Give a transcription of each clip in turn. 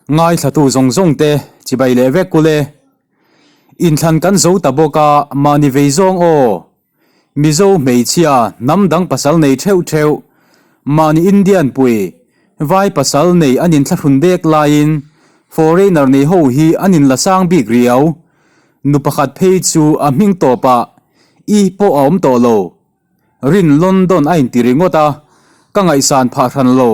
Ngaithlatu zawng zawng te chibai leh vek ule. Inthlan kan zo ta bawk a, mahni vei zawng aw. Mizo hmeichhia hnam dang pasal nei theuh theuh, mahni Indian pui, vai pasal nei an inthlahrun dek laiin foreigner nei ho hi an inla sang bik riau. Nu pakhat phei chu a hming tawpah i pawh a awm tawh lo. Rin London a inti ringawt a, ka ngaihsan phah hran lo.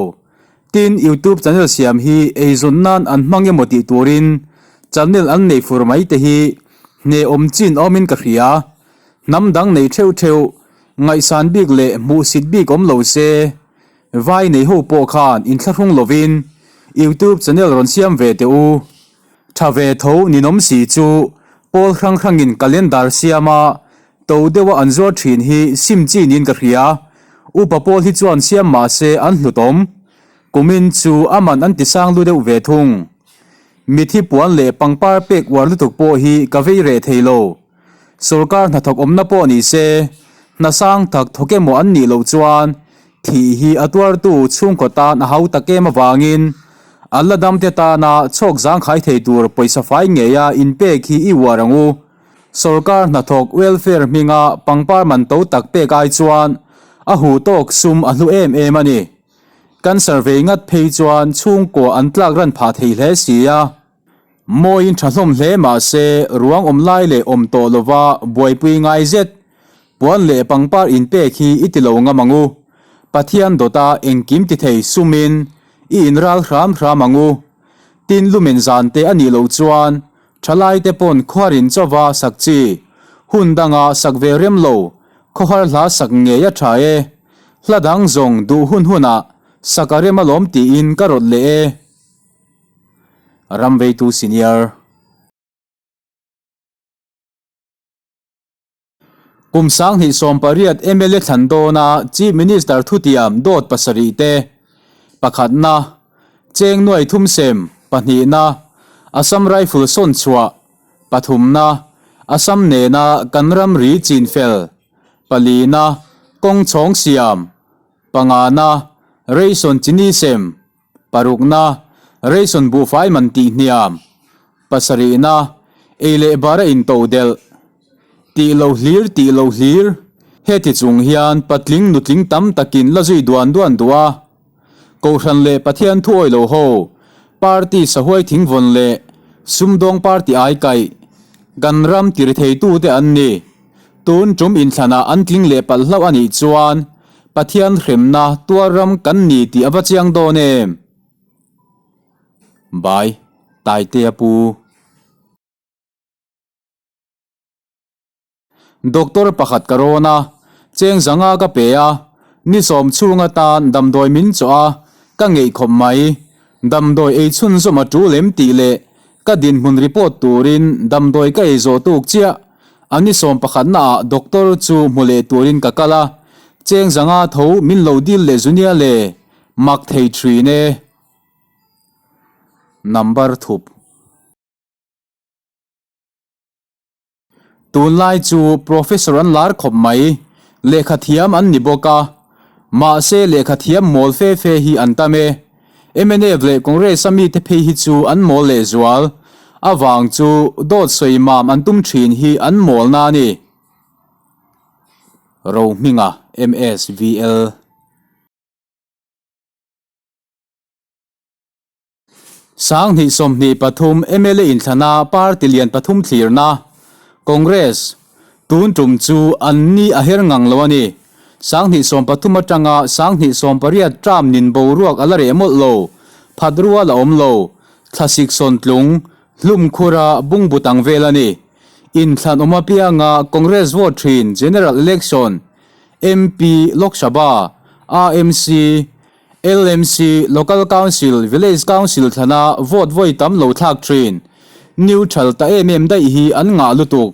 Tin, YouTube channel siam hi eizawn nan an hmang emaw tih turin channel an nei fur mai te hi hnehawm chin awmin ka hria. Hnam dang nei theuh theuh, ngaihsan bik leh hmuhsit bik awm lo se, vai nei ho pawh khan inthlahrung lovin YouTube channel rawn siam ve teh u. Tha ve tho ninawm si chu pawl hrang hrangin calendar siama to deuha an zuar thin hi sim chi niin ka hria. Upa pawl hi chuan siam mah se an hlutawm. Kumin chu a man an ti sang lu deuh ve thung. Mithi puan leh pangpar pek uar lutuk pawh hi ka vei reh thei lo. Sorkar hnathawk awmna pawh ni se, hna sang tak thawk emaw an nih loh chuan thih hi a tuartu chhungkaw tan a hau tak em avangin an la damte tana chhawk zangkhai thei tur pawisa fai ngeia inpek hi i uar ang u. Sorkar hnathawk welfare hminga pangpar man to tak pek ai chuan a huh tawk sum a hlu em em a ni. Cancer vei ngat phei chuan chhungkua an tlak ran phah thei hle si a. Mawiin tha hlawm hle mah se ruang awm lai leh awm tawh lova buaipui ngai zet puan leh pangpar inpek hi i ti lo ngam ang u. Pathian dawta engkim ti thei sumin i inral hram hram ang u. Tin lumen zan te a nih loh chuan thalai te pawn khuarin chauva sak chi, hun danga sak ve rem lo, khawhar hla sak ngei a tha e. Hla dang zawng duh hun hunah sak a rem alawm tiin ka rawt leh e. Ramveitu Senior. Kum 2018 mla thlan dawna Chief Minister thutiam dawt pasarih te, pakhatna, Cheng nuai thum sem, pahnihna, Assam Rifle sawn chhuah, pathumna, Assam nena kan ramri chin fel, palina, kawng chhawng siam, pangana, ration chini sem, Parukna, Ration buhfai man tih hniam. Pasarihna, Ei leh bar a into delh. Tih lo hlir tih lo hlir. Heti chung hian patling nutling tam takin la zui duan duan duh a. Kohhran leh Pathian thu awih lo ho, party sahuai thingvawn leh sumdawng party ai kaih, kan ram tiritheitu te an ni. Tun tum inthlanah an tling leh palh hlauh a nih chuan Pathian hremna tuar ram kan ni tih a va chiang dawn em? By, Taitea Pu. Doctor pakhat ka rawn a, cheng zanga ka pe a, ni sawm chhung atan damdawi min chawh a, ka ngeih khawp mai. Damdawi ei chhunzawm a tul em tih leh ka dinhmun report turin damdawi ka ei zawh tuk chiah. A ni sawm pakhatna ah doctor chu hmu leh turin ka kal a, cheng zanga tho min lo dil leh zunia le, mak thei thin e. Number thup. Tunlai chu Professor an lar khawp mai, lehkha thiam an ni bawk a, mahse lehkha thiam mawl fe fe hi an tam e. Mnf leh Congress a mite phei hi chu an mawl leh zual, avang chu dawt sawi mam an tum thin hi an mawl na a ni. Rohminga MSVL. 2023 mla inthlana party lian pathum thlirna, Congress, tun tum chu an ni a her ngang lo a ni. 2013 atanga 2018 term nin boruak a la reh mawlh lo, phat rual a awm lo, thlasik sawntlung, hlum khura bungbu tang vel a ni. Inthlan awm apianga Congress vote thin General Election, MP, Lok Sabha, AMC, LMC, Local Council, Village Council thlana vote vawi tam lo thlak thin. Neutral ta em em daih hi an ngah lutuk.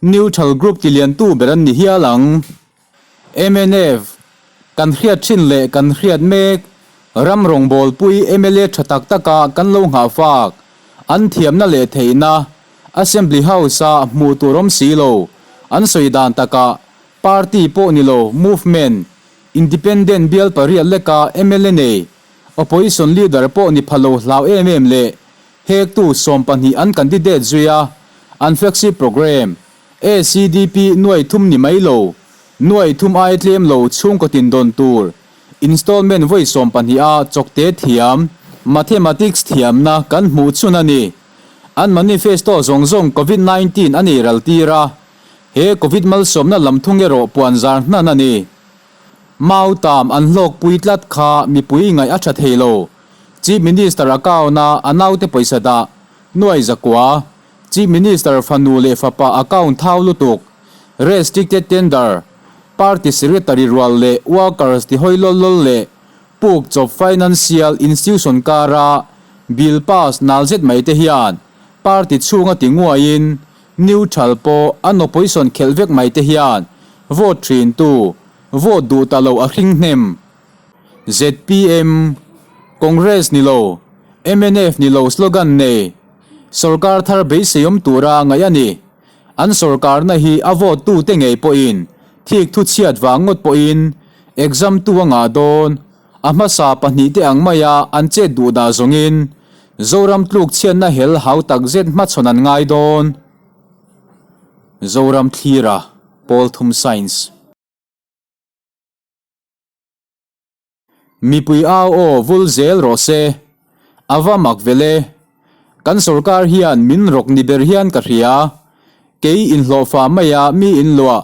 Neutral group ti liantu ber an ni hial ang. Mnf, Kan hriat thin leh kan hriat mek. Ram rawngbawlpui mla tha tak taka kan lo nghah fak. An thiamna leh theihna Assembly House-a hmuh tur awm si lo. An sawi dan takah Party pawh ni lo movement Independent bial pariat leka mla nei, Opposition leader pawh ni pha lo hlau em em leh Hektu 12 an candidate zui a, an flagship programme, ACDP nuai thum ni mai lo, nuai thum ai tlem lo chhungkaw tin dawn tur, installment vawi 12 a chawkte thiam, mathematics thiamna kan hmuh chhun a ni. An manifesto zawng zawng Covid 19 a nei ral tir a, he Covid malsawmna lam thung erawh puan zar hnan a ni. Mau tam an hlawkpui tlat kha mipui ngaih a tha thei lo. Chief Minister account a a naute pawisa dah nuai zakua, Chief Minister fanu leh fapa account thau lutuk, restricted tender, party secretary rual leh workers ti hawi lawl lawl leh puk chawp financial institution kara bill pass nal zet mai te hian party chhunga ti nguaiin neutral pawh an opposition khelh vek mai te hian vote thin tu vote duh ta lo a hring hnem. Zpm, Congress ni lo, mnf ni lo slogan nei sorkar thar beiseiawm tura ngaih a ni. An sorkarna hi a vote tute ngei pawhin thik thu chhiat vang ngawt pawhin exam tu a ngah dawn. A hmasa pahnihte ang maia an chet duh dah zawngin Zoram tluk chhiatna hel hau tak zet hmachhawn an ngai dawn. Zoram thlira Pawl Thum Science. Mipui au aw vul zel rawh se. A va mak vel e. Kan sorkar hian min rawk ni ber hian ka hria. Kei inhlawhfa maia mi inluah,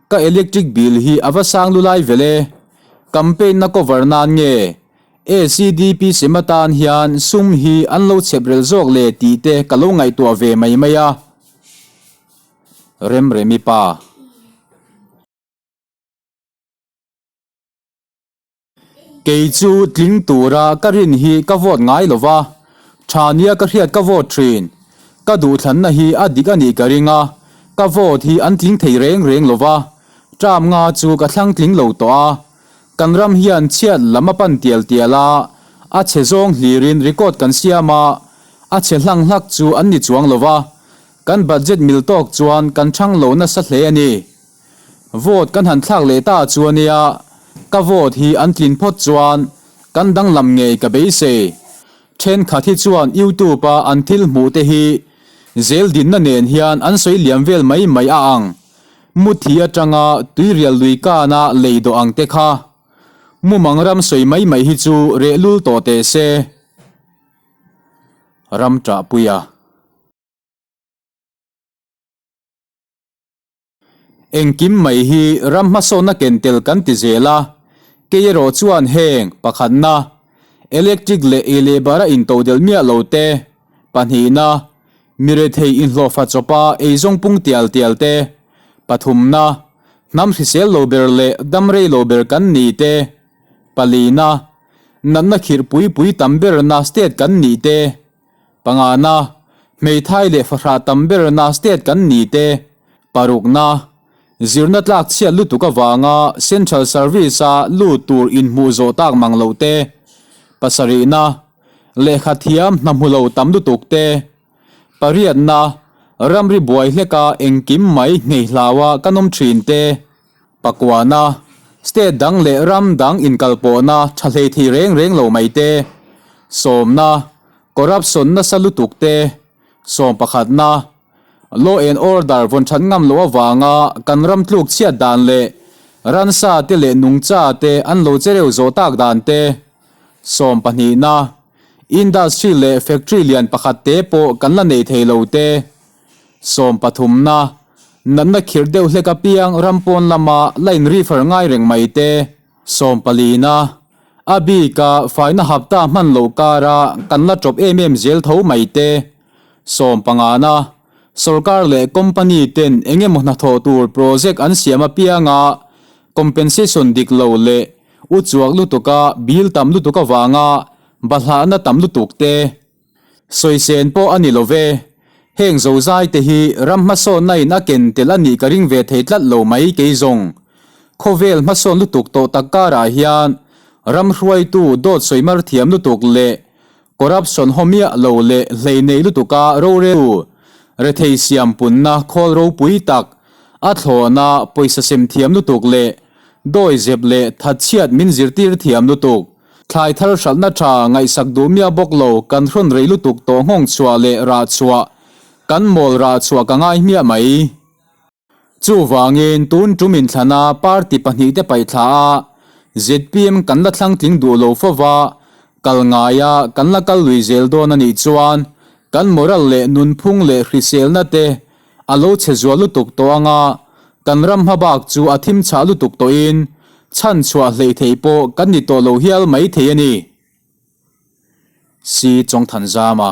ka electric bill hi a va sang lulai vel e. Campaign na cover nan nge ACDP sem atan hian sum hi an lo chhep rel zawk le tih te ka lo ngaihtuah ve mai mai a. Remremi pa. Kei chu tling tura ka rin hi ka vote ngai lo va, tha nia ka hriat ka vote thin. Ka duhthlanna hi a dik a nih ka ring a, ka vote hi an tling thei reng reng lo va, term nga chu ka thlang tling lo tawh a. Kan ram hian chhiat lam a pan tial tial a, a chhe zawng hlirin record kan siam a, a chhe hlang hlak chu an ni chuang lo va, kan budget mil tawk chuan kan chhang lo nasa hle a ni. Vote kan han thlak leh ta chu ania, ka vote hi an tlin phawt chuan kan danglam ngei ka beisei. Thenkhat hi chuan YouTube a an thil hmuh te hi zel dinna nen hian an sawi liam vel mai mai a ang. Muthi atanga tuirial lui kana lei dawh ang te kha. Mumang ram sawi mai mai hi chu reh lul tawh teh se. Ram ṭahpuia. Engkim mai hi ram hmasawnna ken tel kan ti zel a, kei erawh chuan heng, pakhatna, electric leh ei leh bara intodelh miah lo te, pahnihna, mi rethei inhlawhfa chawpa eizawng pung tial tial te, pathumna, hnam hrisel lo ber leh dam rei lo ber kan ni te, palina, natna khirh pui pui tam berna state kan nih te, Pangana, hmeithai leh fahrah tam berna state kan ni te, parukna, zirna tlak chhiat lutuk avanga Central Service-a lut tur inhmuh zawh tak mang loh te, pasarihna, lehkha thiam hna hmu lo tam lutuk te, pariatna, ramri buai hleka engkim mai nghei hlaua kan awm thin te, Pakuana, state dang leh ram dang inkalpawhna tha hlei thei reng reng lo mai te, sawmna, corruption nasa lutuk te, sawm pakhatna, law and order vawn that ngam loh avanga kan ram tluk chhiat dan leh ransa te leh nungcha te an lo che reuh zawh tak dan te, sawm pahnihna, industry leh factory lian pakhat te pawh kan la nei thei lo te. 13na, natna khirh deuh hlek apiang ram pawn lama la inrefer ngai reng mai te. 14na, a bika faina hapta hman loh kara kan la tawp em em zel tho mai te. 15na, sorkar leh company ten eng emaw hnathawh tur project an siam apianga compensation dik lo leh uchuak lutuka bill tam lutuk avanga bahlahna tam lutuk te. Sawisên pawh a ni lo ve. Heng zozai te hi ram hmasawnna in a ken tel a nih ka ring ve thei tlat lo mai kei zawng. Khawvel hmasawn lutuk tawh tak karah hian ram hruaitu dawt sawimar thiam lutuk leh corruption haw miah lo leh hleinei lutuka roreltu rethei siam punna khawl ropui tak a thlawhna pawisa sem thiam lutuk leh dawi zep leh thatchhiat min zirtir thiam lutuk. Thlai thar hralhna tha ngaihsak duh miah bawk lo kan hrawn rei lutuk tawh nghawng chhuah leh rah chhuah kan mawl rah chhuah ka ngai hmiah mai. Chuvangin tun tum inthlana party pahnihte paihthla a zpm kan la thlang tling duh lo fova kal ngaia kan la kal lui zel dawn a nih chuan kan moral leh nunphung leh hriselna te a lo chhe zual lutuk tawh anga kan ram hmabak chu a thim chhah lutuk tawhin chhan chhuah hleih thei pawh kan ni tawh lo hial mai thei a ni. Si Chawngthanzama.